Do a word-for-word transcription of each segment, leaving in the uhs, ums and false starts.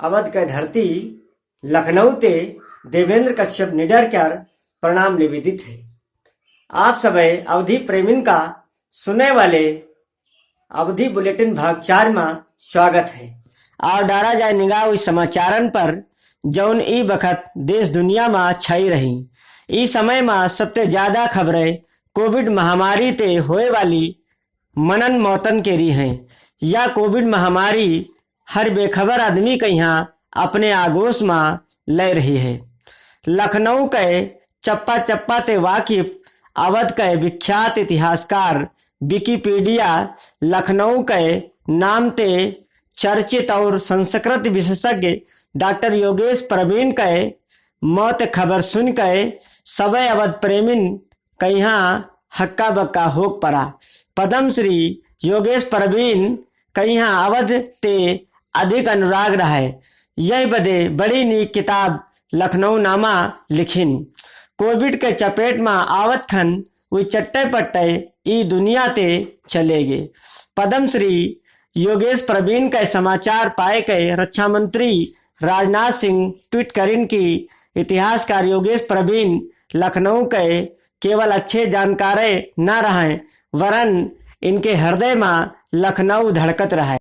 अवध के धरती लखनऊ ते देवेंद्र कश्यप निडर क्यार प्रणाम निवेदित है। आप सबै अवधी प्रेमिन का सुने वाले अवधी बुलेटिन भाग चार मा स्वागत है। और डारा जाए निगाह उस समाचारन पर जौन ई बखत देश दुनिया मा छाई रही। ई समय मा सबसे ज्यादा खबरें कोविड महामारी ते होए वाली मनन मौतन के री हैं। या कोविड महामारी हर बेखबर आदमी के यहाँ अपने आगोश मा ले रही है। लखनऊ के चप्पा चप्पा ते वाकिफ अवध के विख्यात इतिहासकार विकिपीडिया लखनऊ के नाम ते चर्चित और संस्कृत विशेषज्ञ डॉक्टर योगेश प्रवीण के मौत खबर सुन के सबै अवध प्रेमिन कइहाँ हक्का बक्का होक परा। पद्मश्री योगेश प्रवीण कइहाँ अवध ते अधिक अनुराग रहे। यही बदे बड़ी नीक किताब लखनऊ नामा लिखिन। कोविड के चपेट मा आवत खन वे चट्टे पट्टे ई दुनिया ते चले गे। पद्मश्री योगेश प्रवीण के समाचार पाए के रक्षा मंत्री राजनाथ सिंह ट्वीट करिन कि इतिहासकार योगेश प्रवीण लखनऊ के केवल अच्छे जानकारे न रहें, वरन इनके हृदय मा लखनऊ धड़कत रहे।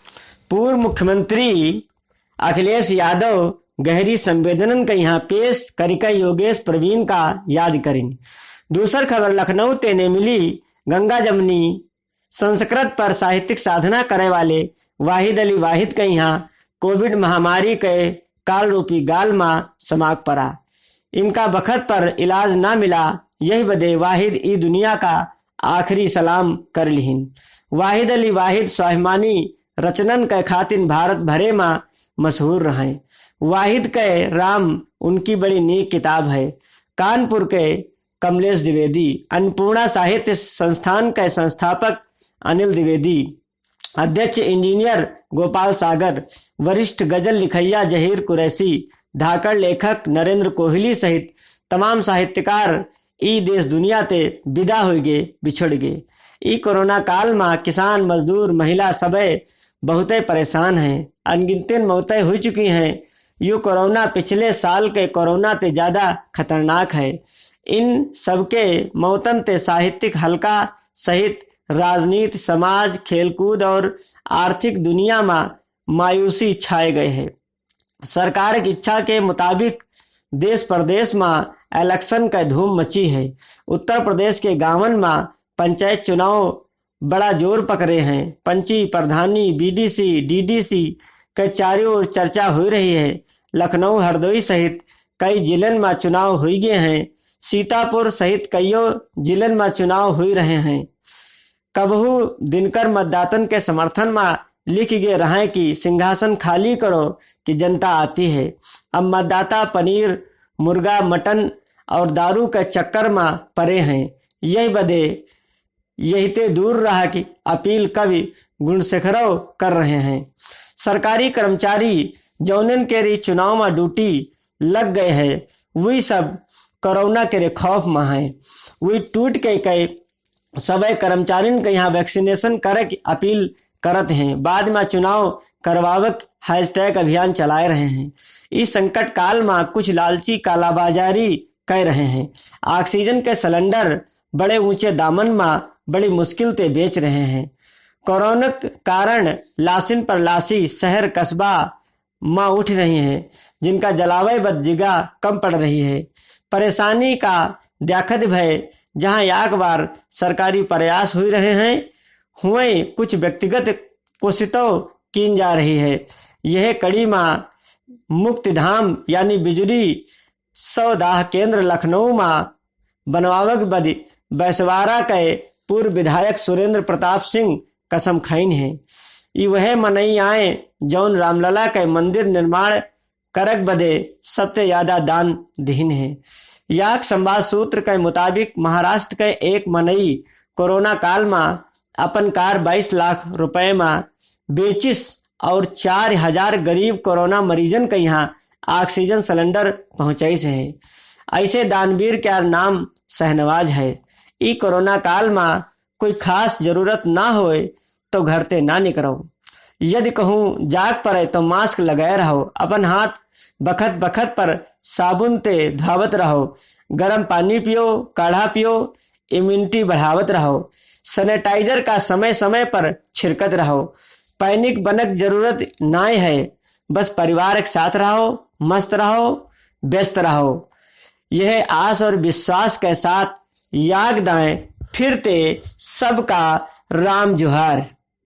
पूर्व मुख्यमंत्री अखिलेश यादव गहरी संवेदनन के यहाँ पेश करिके योगेश प्रवीण का याद करिन। दूसर खबर लखनऊ ते ने मिली। गंगा जमनी संस्कृत पर साहित्यिक साधना करे वाले वाहिद अली वाहिद के यहाँ कोविड महामारी के काल रूपी गाल मा समाग परा। इनका बखत पर इलाज ना मिला, यही बदे वाहिद ई दुनिया का आखिरी सलाम कर लिहिन। वाहिद अली वाहिद स्वाभिमानी रचनन के खातिन भारत भरे मा मशहूर रहें। वाहिद के राम उनकी बड़ी नीक किताब है। कानपुर के कमलेश द्विवेदी, अन्नपूर्णा साहित्य संस्थान के संस्थापक अनिल द्विवेदी, अध्यक्ष इंजीनियर गोपाल सागर, वरिष्ठ गजल लिखैया जहीर कुरैशी, धाकड़ लेखक नरेंद्र कोहली सहित तमाम साहित्यकार ई देश दुनिया ते विदा होइ गे, बिछड़ गे। ई कोरोना काल मा किसान, मजदूर, महिला सबै बहुते परेशान हैं। अनगिनतिन मौतें हुई चुकी हैं। यू कोरोना पिछले साल के कोरोना ते ज्यादा खतरनाक है। इन सबके मौतन ते साहित्यिक हलका सहित राजनीति, समाज, खेलकूद और आर्थिक दुनिया मा मायूसी छाए गए है। सरकार की इच्छा के मुताबिक देश प्रदेश मा इलेक्शन का धूम मची है। उत्तर प्रदेश के गांवन मा पंचायत चुनाव बड़ा जोर पकड़े हैं। पंची, प्रधानी, बीडीसी, डीडीसी के चारों ओर चर्चा हुई रही है। लखनऊ, हरदोई सहित कई जिलन मा चुनाव हुई गए हैं। सीतापुर सहित कईयों जिलन मा चुनाव हुई रहे हैं। कबहू दिनकर मतदातन के समर्थन मा लिख गए रहे कि सिंहासन खाली करो कि जनता आती है। अब मतदाता पनीर, मुर्गा, मटन और दारू के चक्कर मा परे हैं। यही बदे यही ते दूर रहा कि अपील कवि गुणशेखरव कर रहे हैं। सरकारी कर्मचारी जौनन के री चुनाव मा ड्यूटी लग गए है, वही सब कोरोना के रे खौफ मा हैं। वही ट्वीट के कई सबै कर्मचारिन के यहाँ वैक्सीनेशन करे की अपील करत हैं। बाद मा चुनाव करवावक हैशटैग अभियान चलाए रहे हैं। इस संकट काल मा कुछ लालची कालाबाजारी कर रहे हैं। ऑक्सीजन के सिलेंडर बड़े ऊंचे दामन मा बड़ी मुश्किल ते बेच रहे हैं। कोरोना के कारण लाशिन पर लाशी शहर कस्बा मा उठ रही हैं, जिनका जलावे बद जिगा कम पड़ रही है। परेशानी का द्याखत भय जहाँ याक बार सरकारी प्रयास हुई रहे हैं, हुए कुछ व्यक्तिगत कोशिशों कीन जा रही है। यह कड़ी मा मुक्तिधाम यानी बिजुली सौदाह केंद्र लखनऊ मा बनवावक बदी बैसवारा के पूर्व विधायक सुरेंद्र प्रताप सिंह कसम खाइन है। ई वह मनई आए जौन रामलला के मंदिर निर्माण करक बदे सबसे ज्यादा दान दिहिन है। याक संवाद सूत्र के मुताबिक महाराष्ट्र के एक मनई कोरोना काल मा अपन कार बाईस लाख रुपए मा बेचिस और चार हजार गरीब कोरोना मरीजन के यहाँ ऑक्सीजन सिलेंडर पहुँचइस है। ऐसे दानवीर के नाम शहनवाज है। ई कोरोना काल मा कोई खास जरूरत ना होए तो घर ते ना निकरो। यदि कहूँ जाग पड़े तो मास्क लगाए रहो। अपन हाथ बखत बखत पर साबुन ते धोवत रहो। गरम पानी पियो, काढ़ा पियो, इम्यूनिटी बढ़ावत रहो। सैनिटाइजर का समय समय पर छिड़कत रहो। पैनिक बनक जरूरत नाय है, बस परिवार के साथ रहो, मस्त रहो, व्यस्त रहो। यह आस और विश्वास के साथ याग दाएं फिरते सबका राम जोहार।